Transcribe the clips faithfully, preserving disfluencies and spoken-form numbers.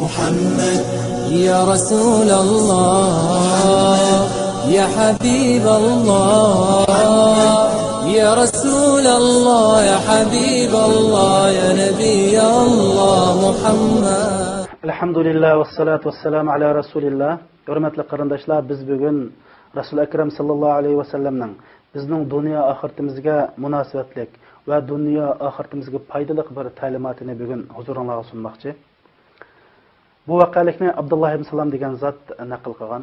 محمد يا رسول الله، يا حبيب الله، يا رسول الله، يا حبيب الله، يا نبي الله محمد. الحمد لله والصلاة والسلام على رسول الله. ھۆرمەتلىك قېرىنداشلار، بىز بۈگۈن رەسۇل ئەكرەم ساللاللاھۇ ئەلەيھى ۋەسەللەمنىڭ بىزنىڭ دۇنيا ئاخىرىتىمىزگە مۇناسىۋەتلىك ۋە دۇنيا ئاخىرىتىمىزگە پايدىلىق بىر تەلىماتىنى بۈگۈن ھۇزۇرۇڭلارغا سۇنماقچى. بۇ ۋەقەلىكنى ئابدۇللا ئىبن سالام دېگەن زات نەقىل قىلغان.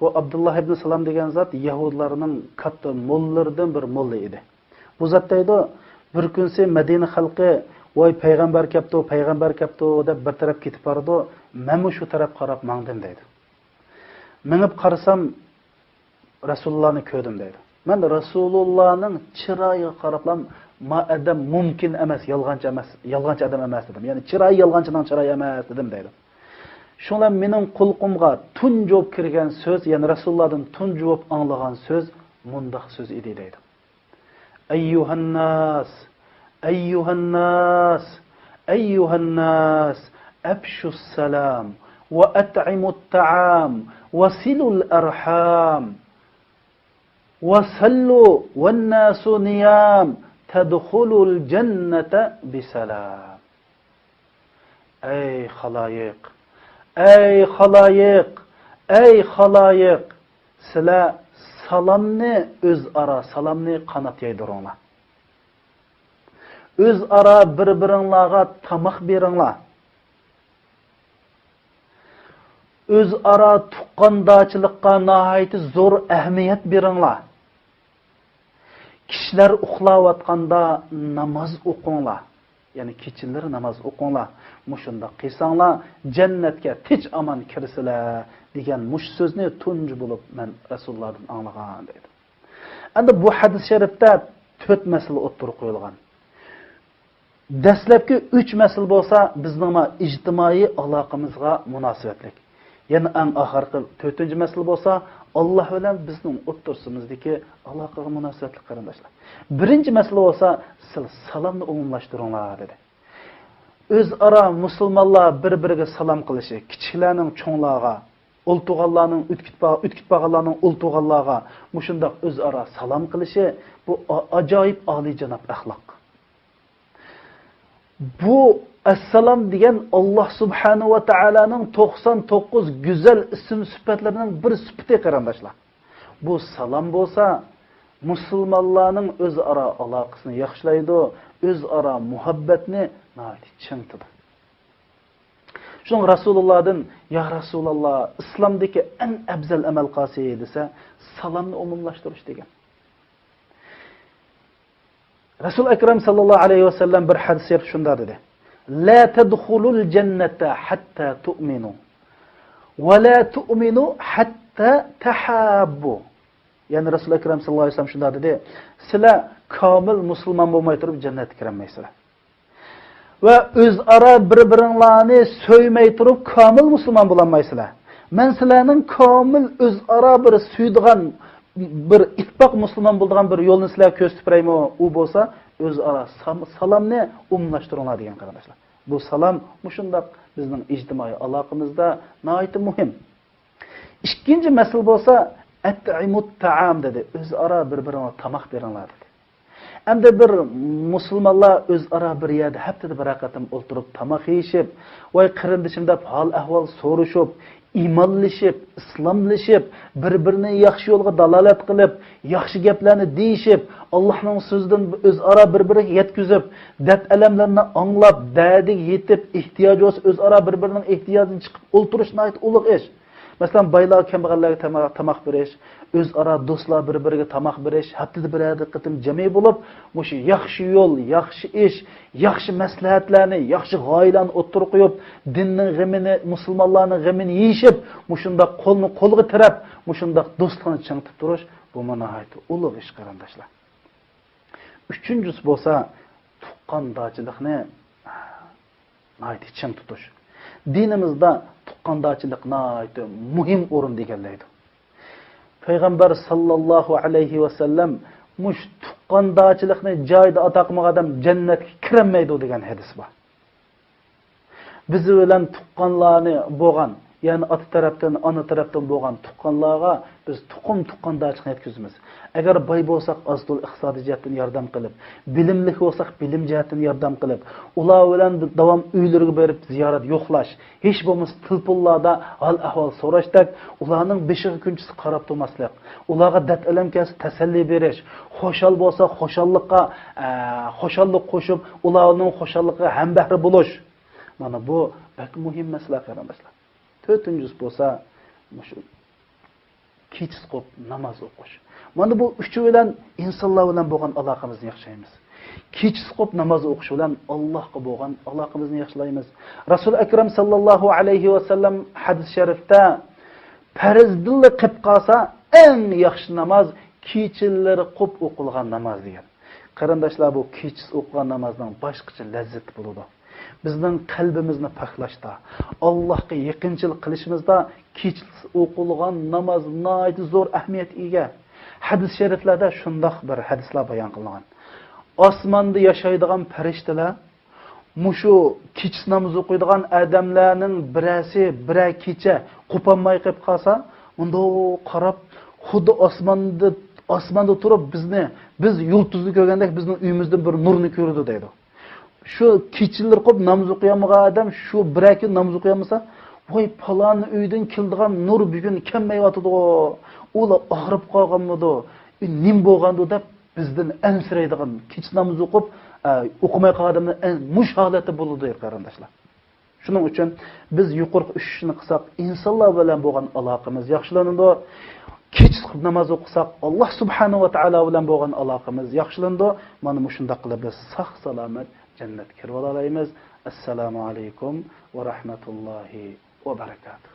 بۇ ئابدۇللا ئىبن سالام دېگەن زات يەھۇدىيلارنىڭ كاتتا موللىلىرىدىن بىر موللا ئىدى. بۇ زات دەيدۇ، بىر كۈنسى مەدىنە خەلقى، ۋاي پەيغەمبەر كەپتۇ، پەيغەمبەر كەپتۇ دەپ بىر تەرەپ كېتىپ بارىدۇ، مەنمۇ شۇ تەرەپ قاراپ ماڭدىم دەيدۇ. مېڭىپ قارىسام، رەسۇلۇللانى كۆردۈم دەيدۇ. مەن رەسۇلۇللانىڭ چىرايىغا قاراپلا، ما ئادەم مۇمكىن ئەمەس، يالغانچى ئەمەس، يالغانچى ئادەم ئەمەس دېدىم. يەنى چىرايى يالغانچىنىڭ چىرايى ئەمەس دېدىم دەيدۇ. شۇڭا مېنىڭ قۇلىقىمغا تۇنجى بولۇپ كىرگەن سۆز، يەنى رەسۇلۇللادىن تۇنجى بولۇپ ئاڭلىغان سۆز مۇنداق سۆز ئىدى دەيدۇ. أيها الناس، أيها الناس، أيها الناس، أفشوا السلام، وأطعموا الطعام، وصلوا الأرحام، وصلوا والناس نيام، تدخلوا الجنة بسلام. ئەي خالايىق، ئەي خالايىق، ئەي خالايىق، سىلەر سالامنى، ئۆزئارا سالامنى قانات يايدۇرۇڭلار. ئۆزئارا بىر-بىرىڭلارغا تاماق بېرىڭلار. ئۆزئارا تۇغقاندارچىلىققا ناھايىتى زور ئەھمىيەت بېرىڭلار. كىشىلەر ئۇخلاۋاتقاندا ناماز ئوقۇڭلار. يەنى كېچىلىرى ناماز ئوقۇڭلار. مۇشۇنداق قىلساڭلار، جەننەتكە تىنچ-ئامان كىرىسىلەر، دېگەن مۇشۇ سۆزنى تۇنجى بولۇپ مەن رەسۇلۇللادىن ئاڭلىغان، دەيدۇ. ئەمدى بۇ ھەدىس شەرىپتە تۆت مەسىلە ئوتتۇرىغا قويۇلغان. دەسلەپكى ئۈچ مەسىلە بولسا بىزنىڭ مانا ئىجتىمائىي ئالاقىمىزغا مۇناسىۋەتلىك. يەنە ئەڭ ئاخىرقى تۆتىنچى مەسىلە بولسا ئاللا بىلەن بىزنىڭ ئوتتۇرىسىمىزدىكى ئالاقىغا مۇناسىۋەتلىك، قېرىنداشلار. بىرىنچى مەسىلە بولسا، سىلەر سالامنى ئومۇملاشتۇرۇڭلار، دېدى. ئۆزئارا مۇسۇلمانلار بىر-بىرىگە سالام قىلىشى، كىچىكلەرنىڭ چوڭلارغا، ئولتۇرغانلارنىڭ ئۆتكۈپ بار-، ئۆتكۈپ بارغانلارنىڭ ئولتۇرغانلارغا مۇشۇنداق ئۆزئارا سالام قىلىشى، بۇ ئا-، ئاجايىپ ئالىيجاناب ئەخلاق. بۇ ئەسسالام دېگەن ئاللا سۇبھانەھۇ ۋە تائالانىڭ توقسان توققۇز گۈزەل ئىسىم سۈپەتلىرىنىڭ بىر سۈپىتى، قېرىنداشلار. بۇ سالام بولسا مۇسۇلمانلارنىڭ ئۆزئارا ئالاقىسىنى ياخشىلايدۇ، ئۆزئارا مۇھەببەتنى ناھايىتى چىڭىتىدۇ. شۇڭا رەسۇلۇللادىن، يا رەسۇلاللا، ئىسلامدىكى ئەڭ ئەپزەل ئەمەل قايسى دېسە، سالامنى ئومۇملاشتۇرۇش دېگەن. رەسۇل ئەكرەم ساللاللاھۇ ئەلەيھى ۋەسەللەم بىر ھەدىس شەرىپتە شۇنداق دېدى: لا تدخلوا الجنة حتى تؤمنوا، ولا تؤمنوا حتى تحابوا. يەنى رەسۇل ئەكرەم ساللاللاھۇ ئەلەيھى ۋەسەللەم شۇنداق دېدى: سىلەر كامىل مۇسۇلمان بولماي تۇرۇپ جەننەتكە كىرەلمەيسىلەر. ۋە ئۆزئارا بىر-بىرىڭلارنى سۆيمەي تۇرۇپ كامىل مۇسۇلمان بولالمايسىلەر. مەن سىلەرنىڭ كامىل ئۆزئارا بىر سۆيىدىغان، بىر ئىتتىپاق مۇسۇلمان بولىدىغان بىر يولنى سىلەرگە كۆرسىتىپ بېرەيمۇ؟ ئۇ بولسا ئۆزئارا سام-، سالامنى ئومۇملاشتۇرۇڭلار دېگەن، قېرىنداشلار. بۇ سالام مۇشۇنداق بىزنىڭ ئىجتىمائىي ئالاقىمىزدا ناھايىتى مۇھىم. ئىككىنچى مەسىلە بولسا، ئەتئىمۇت تائام دېدى. ئۆزئارا بىر-بىرىڭلار تاماق بېرىڭلار دېدى. ئەمدى بىر مۇسۇلمانلار ئۆزئارا بىر يەردە ھەپتىدە بىرەر قېتىم ئولتۇرۇپ تاماق يېيىشىپ، ۋاي قېرىندىشىم دەپ ھال-ئەھۋال سورىشىپ، ئىمانلىشىپ، ئىسلاملىشىپ، بىر-بىرىنى ياخشى يولغا دالالەت قىلىپ، ياخشى گەپلەرنى دېيىشىپ، ئاللانىڭ سۆزىدىن ئۆزئارا بىر-بىرىگە يەتكۈزۈپ، دەرد-ئەلەملىرىنى ئاڭلاپ، دەردىگە يېتىپ، ئېھتىياجى بولسا ئۆزئارا بىر-بىرىنىڭ ئېھتىياجىدىن چىقىپ ئولتۇرۇش ناھايىتى ئۇلۇغ ئىش. مەسىلەن، بايلار كەمبەغەللەرگە تاما-، تاماق بېرىش، ئۆزئارا دوستلار بىر-بىرىگە تاماق بېرىش، ھەپتىدە بىرەر قېتىم جەمئىي بولۇپ، مۇشۇ ياخشى يول، ياخشى ئىش، ياخشى مەسلىھەتلەرنى، ياخشى غايىلەرنى ئوتتۇرىغا قويۇپ، دىننىڭ غېمىنى، مۇسۇلمانلارنىڭ غېمىنى يېيىشىپ، مۇشۇنداق قولنى قولغا تىرەپ، مۇشۇنداق دوستلۇقنى چىڭىتىپ تۇرۇش، بۇمۇ ناھايىتى ئۇلۇغ ئىش، قېرىنداشلار. ئۈچىنچىسى بولسا، تۇغقاندارچىلىقنى ناھايىتى چىڭ تۇتۇش. دىنىمىزدا تۇغقاندارچىلىق ناھايىتى مۇھىم ئورۇندا ئىگىلەيدۇ. پەيغەمبەر ساللاللاھۇ ئەلەيھى ۋەسەللەم مۇشۇ تۇغقاندارچىلىقنى جايىدا ئادا قىلمىغان ئادەم جەننەتكە كىرەلمەيدۇ دېگەن ھەدىس بار. بىز بىلەن تۇغقانلارنى بولغان، يەنى ئاتا تەرەپتىن، ئانا تەرەپتىن بولغان تۇغقانلارغا بىز تۇخۇم تۇغقاندارچىلىقنى يەتكۈزىمىز. ئەگەر باي بولساق، ئاز-تولا ئىقتىسادىي جەھەتتىن ياردەم قىلىپ، بىلىملىك بولساق، بىلىم جەھەتتىن ياردەم قىلىپ، ئۇلار بىلەن داۋام ئۆيلىرىگە بېرىپ زىيارەت، يوقلاش، ھېچ بولمىسا تېلېفونلاردا ھال-ئەھۋال سوراشتەك، ئۇلارنىڭ بېشىغا كۈنچىسى قاراپ تۇرماسلىق، ئۇلارغا دەرد-ئەلەم كەلسە تەسەللى بېرىش، خۇشال بولسا خۇشاللىققا، ئە، خۇشاللىق قوشۇپ، ئۇلارنىڭ خۇشاللىقىغا ھەمبەھرە بولۇش. مانا بۇ بەك مۇھىم مەسىلە، قېرىنداشلار. تۆتىنچىسى بولسا مۇشۇ كېچىسى قوپ ناماز ئوقۇش. مانا بۇ ئۈچى بىلەن ئىنسانلار بىلەن بولغان ئالاقىمىزنى ياخشىلايمىز. كېچىسى قوپ ناماز ئوقۇش بىلەن ئاللاھقا بولغان ئالاقىمىزنى ياخشىلايمىز. رەسۇل ئەكرەم ساللاللاھۇ ئەلەيھى ۋەسەللەم ھەدىس شەرىفتە، پەرزدىنلا قېلىپ قالسا، ئەڭ ياخشى ناماز كېچىلىرى قوپ ئوقۇلغان ناماز، دېگەن. قېرىنداشلار، بۇ كېچىسى ئوقۇغان نامازنىڭ باشقىچە لەززىتى بولىدۇ. بىزنىڭ قەلبىمىزنى پاكلاشتا، ئاللاھقا يېقىنچىلىق قىلىشىمىزدا كېچىسى ئوقۇلغان ناماز ناھايىتى زور ئەھمىيەتكە ئىگە. ھەدىس شەرىفلەردە شۇنداق بىر ھەدىسلەر بايان قىلىنغان. ئاسماندا ياشايدىغان پەرىشتىلەر مۇشۇ كېچىسى ناماز ئوقۇيدىغان ئادەملەرنىڭ بىرەرسى بىرەر كېچە قوپالماي قېلىپ قالسا، مۇنداق قاراپ، خۇددى ئاسماندا، ئاسماندا تۇرۇپ بىزنى، بىز يۇلتۇزنى كۆرگەندەك بىزنىڭ ئۆيىمىزدىن بىر نۇرنى كۆرىدۇ، دەيدۇ. شۇ كېچىلىرى قوپ ناماز ئوقۇيالمىغان ئادەم شۇ بىرەر كۈن ناماز ئوقۇيالمىسا، ۋاي، پالان ئۆيدىن كېلىدىغان نۇر بۈگۈن كەلمەيۋاتىدىغۇ، ئۇلار ئاغرىپ قالغانمىدۇ، نېمە بولغاندۇ دەپ بىزدىن ئەنسىرەيدىغان، كېچە نامىزى ئوقۇپ، ئە، ئوقۇماي قالغان ئادەملەر ئەن-، مۇشۇ ھالەتتە بولىدۇ، قېرىنداشلار. شۇنىڭ ئۈچۈن بىز يۇقىرىقى ئۈچ ئىشنى قىلساق، ئىنسانلار بىلەن بولغان ئالاقىمىز ياخشىلىنىدۇ. كېچىسى ناماز ئوقۇساق، ئاللا سۇبھانەھۇ ۋە تائالا بىلەن بولغان ئالاقىمىز ياخشىلىنىدۇ. مانا مۇشۇنداق قىلىپ بىز ساق-سالامەت جەننەتكە كىرىۋالالايمىز. ئەسسالامۇ ئەلەيكۇم ۋە رەھمەتۇللاھى ۋە بەرىكاتۇھ.